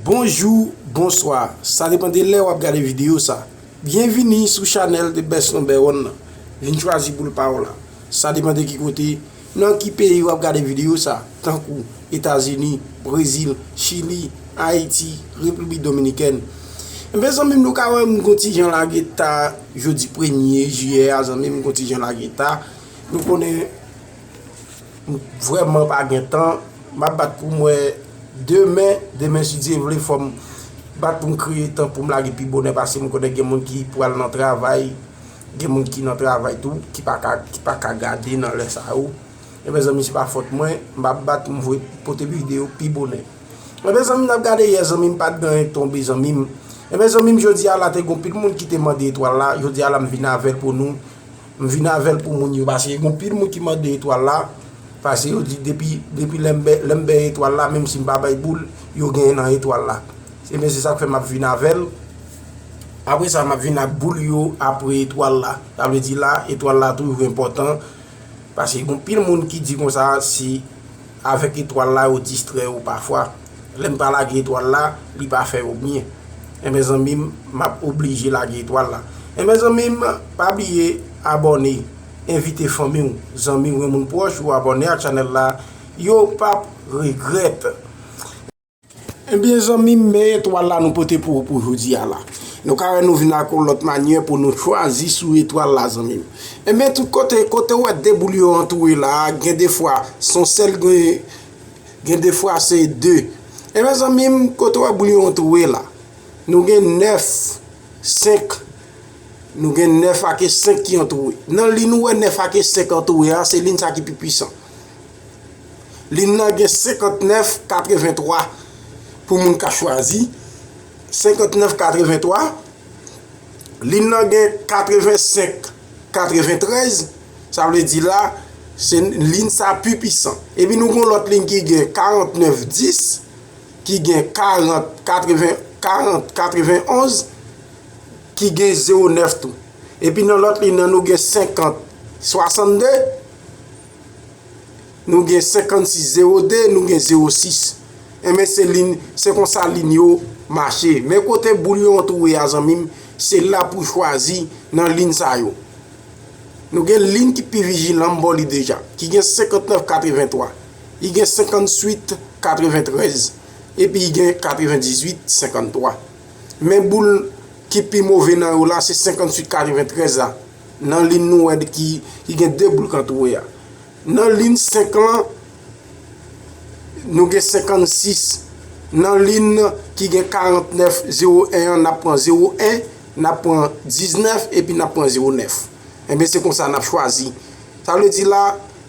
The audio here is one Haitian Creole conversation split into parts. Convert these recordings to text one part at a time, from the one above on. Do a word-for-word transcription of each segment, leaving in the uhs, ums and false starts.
Bonjou, bonswa. Sa depann de lè w ap gade videyo sa. Byenvini sou chanèl The Best Number One nan. Vin chwazi boul pa w la. Sa depann de ki kote, nan ki peyi w ap gade videyo sa, tankou Etazini, Brezil, Chili, Ayiti, Repiblik Dominikèn. Ebyen, zanmi m, nou ka wè m gon ti jan lage ta, jodi premye jiyè a, zanmi m, gon ti jan lage ta. Nou konnen m vrèman pa gen tan. M ap bat pou m wè demen, demen si Dye vle, fò m bat pou m kreye tan pou m lage pi bonè, paske m konnen gen moun ki pral nan travay, gen moun ki nan travay tou, ki pa ka, ki pa ka gade nan lè sa yo. Ebyen, zanmi, se pa fòt mwen, m ap bat pou m voye pote videyo pi bonè. Ebyen, zanmi, n ap gade yè, zanmi, m pa t gen anyen k tonbe, zanmi m. Ebyen, zanmi m, jodi a la, te gon pil moun ki te mande etwal la, jodi a la, m vin avè l pou nou. M vin avè l pou moun yo, paske gon pil moun ki mande etwal la, paske yo di depi, depi lè m bè, lè m bè etwal la, menm si m pa bay boul, yo genyen nan etwal la. Ebyen, se sa k fè m ap vin avè l. Apre sa, m ap vin ak boul yo apre etwal la. Sa vle di la, etwal la toujou enpòtan, paske gon pil moun ki di konsa, si avèk etwal la, yo distrè yo pafwa. Lè m pa lage etwal la, li pa fè yo byen. Enben, zanmi m, m ap oblije lage etwal la. Enben, zanmi m, pa bliye abòne, envite fanmi w, zanmi w, yon moun pwòch ou abòne ak chanèl la, yo p ap regrèt. Enben, zanmi m, men etwal la nou pote pou ou pou jodi a la. Nou ka wè nou vin ak yon lòt manyè pou nou chwazi sou etwal la, zanmi m. Enben, tout kote, kote w wè de boul yo antoure la, gen de fwa, se yon sèl gen, gen de fwa se de. Enben, zanmi m, kote w wè boul yo antoure la, nou gen nèf, senk, nou gen nèf ake senk ki antoure. Nan lin ou wè nèf ake senk antoure a, se lin sa ki pi pwisan. Lin nan gen senkantnèf katrevenntwa pou moun ka chwazi. Senkantnèf katrevenntwa. Lin nan gen katrevensenk katreventrèz. Sa vle di la, se lin sa pi pwisan. Epi nou gen lòt lin ki gen karantnèf dis, ki gen karant katreven, karant katrevenonz, ki gen zewo nèf tou. Epi nan lòt lin nan, nou gen senkant swasannde, nou gen senkannsis zewo de, nou gen zewo sis. Enben, se lin, se konsa lin yo mache. Men kote boul yo antoure a, zanmi m, se la pou chwazi nan lin sa yo. Nou gen lin ki pi vijilan, m ba w li deja, ki gen senkantnèf katrevenntwa, li gen senkantuit katreventrèz, epi li gen katrevendizwit senkanntwa. Men boul ki pi move nan yo la, se senkanntuit katreventrèz la. Nan lin nou wè ki, ki gen de boul k antoure a. Nan lin senk lan, nou gen senkannsis. Nan lin ki gen karantnèf zewo en an, n ap pran zewo en, n ap pran diznèf, epi n ap pran zewo nèf. Enben, se konsa n ap chwazi. Sa vle di la,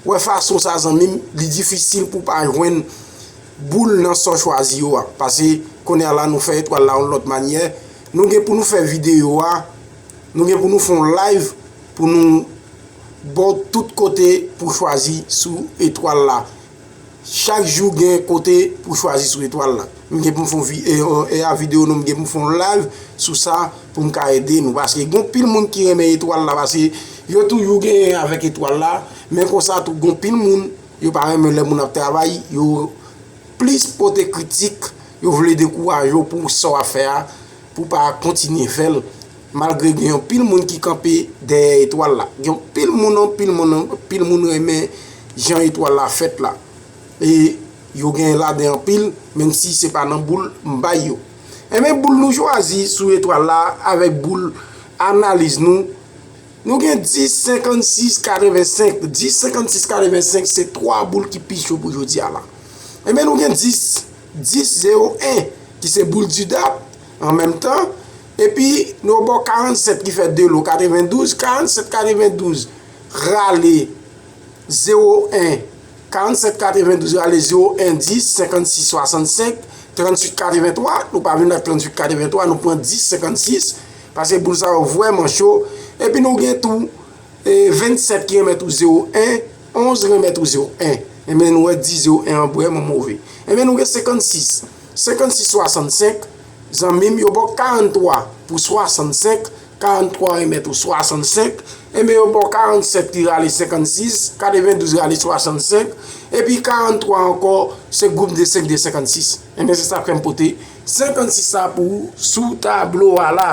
wè fason sa, zanmi m, li difisil pou w pa jwenn boul nan sa w chwazi yo a. Paske kounye a la, nou fè etwal la yon lòt manyè. Nou gen pou nou fè videyo a, nou gen pou nou fè yon live pou nou ba w tout kote pou chwazi sou etwal la. Chak jou gen kote pou chwazi sou etwal la. M gen pou m fè yon vi-, e, e, e a videyo, non, m gen pou m fè yon live sou sa pou m ka ede nou. Paske gen pil moun ki renmen etwal la, paske yo toujou genyen avèk etwal la, men konsa tou, gen pil moun, yo pa renmen lè moun ap travay, yo plis pote kritik, yo vle dekouraje w pou sa w ap fè a, pou w pa kontinye fè l. Malgre gen yon pil moun ki kanpe dèyè etwal la. Gen yon pil moun, yon pil moun, yon pil moun renmen jan etwal la fèt la. E yo gen ladan anpil, menm si se pa nan boul m bay yo. Enben, boul nou chwazi sou etwal la avèk boul analiz nou, nou gen dis, senkannsis, katrevensenk. Dis, senkannsis, katrevensenk, se twa boul ki pi cho pou jodi a la. Enben, nou gen dis, dis zewo en, ki se boul di dap, an menm tan. Epi, nou ba w karannsèt ki fè de lo katrevendouz, karannsèt katrevendouz rale zewo en, karannsèt katrevendouz rale zewo en dis, senkannsis swasannsenk, tranntuit katreventwa, nou pa vin ak tranntuit katreventwa, nou pran dis senkannsis, paske boul sa yo vrèman cho. Epi nou gen tou, e, vennsèt ki remèt ou zewo en, onz remèt ou zewo en. Enben, nou wè dis zewo en an vrèman move. Enben, nou gen senkannsis. Senkannsis swasannsenk, zanmi m, yo ba w karanntwa pou swasannsenk, karanntwa remèt ou swasannsenk, enben, yo ba w karannsèt ki rale senkannsis, katrevendouz rale swasannsenk, Epi karanntwa ankò, se gwoup de senk de senkannsis. Enben, se sa k fè m pote senkannsis sa pou ou sou tablo a la.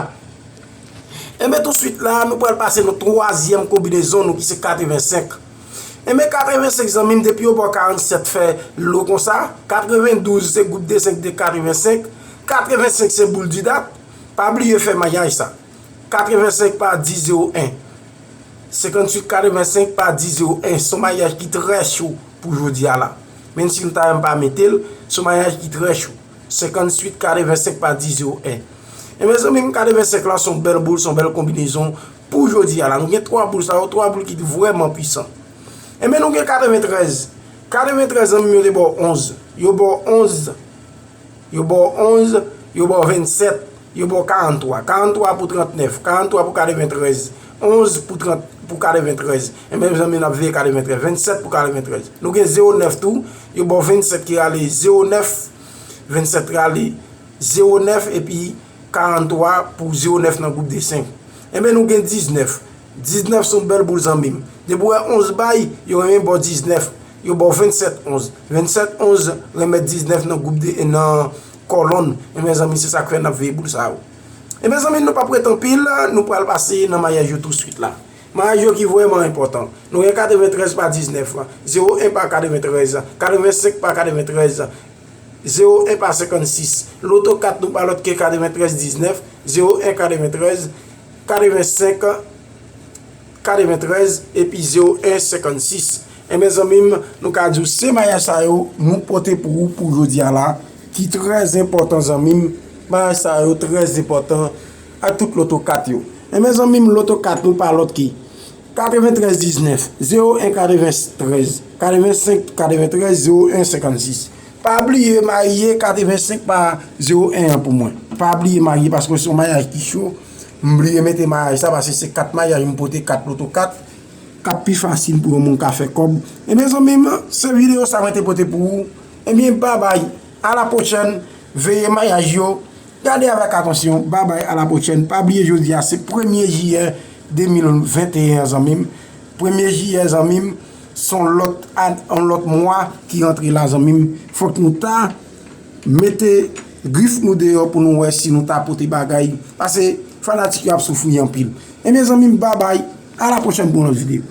Enben, touswit la, nou pral pase nan twazyèm konbinezon nou ki se katrevensenk. Enben, katrevensenk, zanmi m, depi yo ba w karannsèt fè lo konsa, katrevendouz se gwoup de senk de katrevensenk, katrevensenk se boul di dat, pa bliye fè mayaj sa. Katrevensenk pa dis zewo en. Senkannwit katrevensenk pa dis zewo en, se yon mayaj ki trè cho pou jodi a la. Menm si m ta renmen pa mete l, se yon mayaj ki trè cho. Senkannwit katrevensenk pa dis zewo en. Enben, zanmi m, katrevensenk la se yon bèl boul, se yon bèl konbinezon pou jodi a la. Nou gen twa boul sa yo, twa boul ki vrèman pwisan. Enben, nou gen katreventrèz. Katreventrèz, zanmi m, yo te ba w onz. Yo ba w onz. Yo ba w onz, yo ba w vennsèt, yo ba w karanntwa. Karanntwa pou trantnèf, karanntwa pou katreventrèz, onz pou trant, pou katreventrèz. Enben, zanmi, n ap veye katreventrèz, vennsèt pou katreventrèz. Nou gen zewo nèf tou, yo ba w vennsèt ki rale zewo nèf, vennsèt rale zewo nèf, epi karanntwa pou zewo nèf nan gwoup de senk. Enben, nou gen diznèf. Diznèf se yon bèl boul, zanmi m. Depi w wè onz bay, yo renmen ba w diznèf. Yo ba w vennsèt onz. Vennsèt onz renmèt diznèf nan gwoup de, nan kòlonn. Enben, zanmi, se sa k fè n ap veye boul sa yo. Enben, zanmi, nou p ap rete anpil, nou pral pase nan mayaj yo touswit la. Mayaj yo ki vrèman enpòtan. Nou gen katreventrèz pa diznèf, zewo en pa katreventrèz, katrevensenk pa katreventrèz, zewo en pa senkannsis. Loto kat nou pa lòt ke katreventrèz diznèf, zewo en katreventrèz, katrevensenk katreventrèz, epi zewo en senkannsis. Enben, zanmi m, nou ka di w se mayaj sa yo nou pote pou ou pou jodi a la, ki trè enpòtan, zanmi m. Mayaj sa yo trè enpòtan ak tout loto kat yo. Enben, zanmi m, loto kat nou pa lòt ke katreventrèz diznèf, zewo en katreventrèz, katrevensenk katreventrèz, zewo en senkannsis. Pa bliye marye katrevensenk pa zewo en an pou mwen. Pa bliye marye, paske se yon mayaj ki cho. M bliye mete mayaj sa, paske se kat mayaj m pote, kat loto kat, k ap pi fasil pou yon moun ka fè kòb. Enben, zanmi m, se videyo sa mwen te pote pou ou. Enben, babay, a la pwochèn, veye mayaj yo, gade avèk atansyon, babay, a la pwochèn. Pa bliye jodi a se premye jiyè de mil venteyen an, zanmi m. Premye jiyè, zanmi m, se yon lòt an, yon lòt mwa ki rantre la, zanmi m. Fòk nou ta mete grif nou deyò pou nou wè si nou ta pote bagay. Paske fanatik yo ap soufri anpil. Enben, zanmi m, babay, a la pwochèn pou yon lòt videyo.